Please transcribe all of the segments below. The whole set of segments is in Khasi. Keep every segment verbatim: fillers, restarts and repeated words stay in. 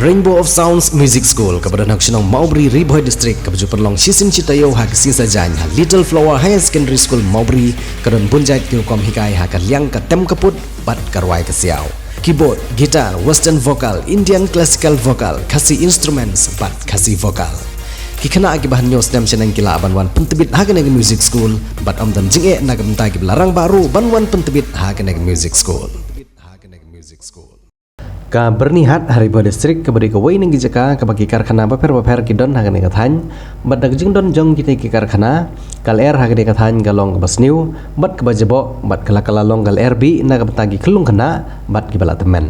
Rainbow of Sounds Music School, kaba don ha ka shnong Mawbri, Ri Bhoi District, kaba ju pynlong shisien shi taïew ha ka sngi Saitjaiñ ha Little Flower Higher Secondary School Mawbri, ka don bun jait ki rukom hikai ha ka liang ka tem ka put bad ka rwai ka siaw. Keyboard, guitar, western vocal, Indian classical vocal, Khasi instruments bad Khasi vocal. Ki khynnah kiba hynñiew snem shaneng ki lah ban wan pyntbit ha kane ka music school bad ym don jingeh na ka bynta kiba la rangbah ruh ban wan pyntbit ha kane ka music school. Ka Byrnihat ha Ri Bhoi District kaba dei kawei na ki jaka kaba ki karkhana bapher bapher ki don ha kane ka thaiñ, bad da ka jingdon jong kine ki karkhana, ka lyer ha kane ka thaiñ ka long kaba sniew bad kaba jaboh, bad ka la ka la long ka lyer bih na ka bynta ki khyllung khynnah bad kiba la tymmen.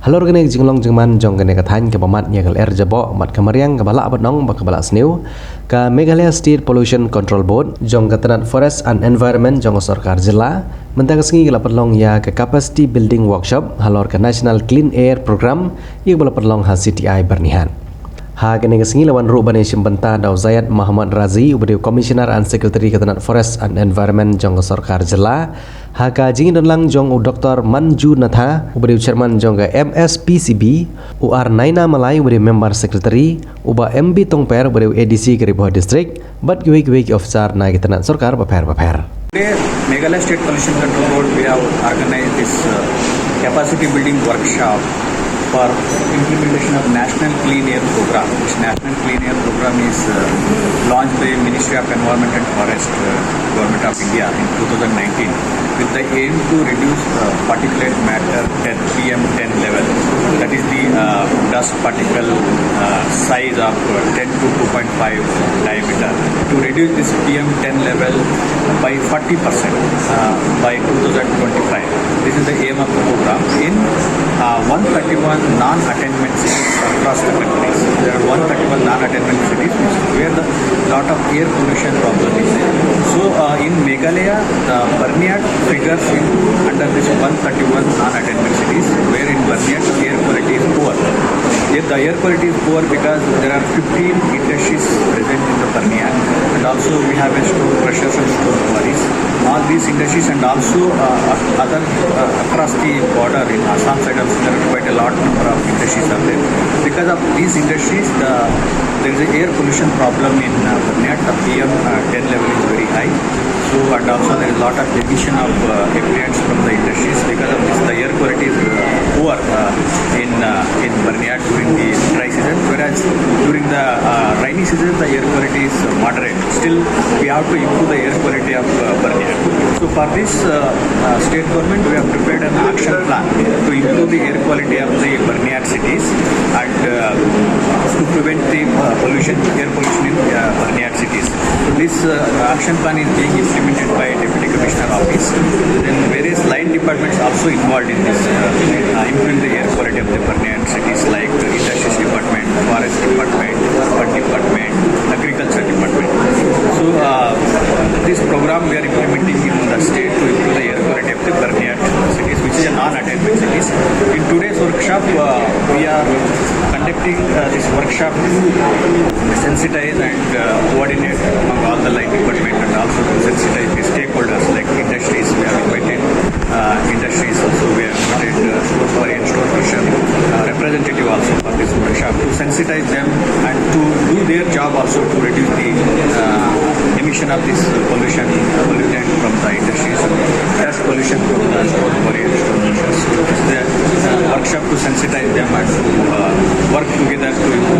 Halor kane ka jinglong jingman jong kane ka thaiñ kaba mad ïa ka lyer jaboh bad ka mariang kaba lah ban ong ba kaba la sniew, ka Meghalaya State Pollution Control Board jong ka tnat Forest and Environment jong ka sorkar jylla, mynta ka sngi ka la pynlong ïa ka Capacity Building Workshop halor ka National Clean Air Program, ïa kaba la pynlong ha C T I Byrnihat. Ha kane ka sngi la wan ruh ban ïashim bynta da u Zayed Mohammad Razi, uba dei u Commissioner and Secretary ka tnat Forest and Environment jong ka sorkar jylla, ha ka jingdon lang jong u Doctor Manju Natha, uba dei u Chairman jong ka M S P C B, u R Naina Malai, uba dei u Member Secretary, u Bah M B Tongper, uba dei u A D C ka Ri Bhoi District, bad kiwei kiwei ki officer na ki tnat sorkar bapher bapher. Today, Meghalaya State Pollution Control Board, we have organized this uh, capacity building workshop for implementation of National Clean Air Program. This National Clean Air Program is uh, launched by Ministry of Environment and Forest, uh, Government of India in two thousand nineteen, with the aim to reduce uh, particulate matter ten, P M ten level. That is the uh, dust particle uh, size of uh, ten to two point five diameter. To reduce this P M ten level by forty percent uh, by two thousand twenty-five. This is the aim of the program. In uh, one thirty-one non-attainment cities across the countries, there are one thirty-one non-attainment cities which, where the lot of air pollution problem is there. So uh, in Meghalaya, the Byrnihat figures in under this one thirty-one non-attainment cities, where in Byrnihat the air quality is poor. Yet the air quality is poor because there are fifteen industries present in the Byrnihat, and also we have a stone crushers and stone quarries. All these industries and also uh, other uh, across the border in Assam side also there are quite a lot number of industries are there. Because of these industries, the, there is a air pollution problem in uh, Byrnihat. The P M uh, ten level is very high. So and also there is a lot of emission of uh, effluents from the industries. Because of this, the air quality is uh, poor uh, in uh, in Byrnihat during the dry season. Whereas during the uh, rainy season, the air quality is uh, moderate. Still, we have to improve the air quality of uh, Byrnihat. So for this, uh, uh, state government, we have prepared an action plan to improve the air quality of the Byrnihat cities and uh, to prevent the uh, pollution, air pollution in uh, Byrnihat cities. So this uh, action plan is being implemented by Deputy Commissioner Office. Then various line departments also involved in this uh, uh, improving the air quality of the Byrnihat cities like uh, Industries Department, Forest Department, Urban Department, Agriculture Department. So uh, this program we are implementing in the state to improve the air quality of the Byrnihat cities, which is a non-attainment cities. In today's workshop, uh, we are conducting uh, this workshop to sensitize and uh, coordinate among all the line department and also to sensitize the stakeholders like industries. We have invited uh, industries also. We have invited uh, stone quarry and stone crusher uh, representative also for this workshop to sensitize them and to do their job also to reduce the uh, emission of this pollution, pollutant from the industries, dust pollution from the stone quarry and stone crushers. The uh, workshop to sensitize them and to uh, work together to improve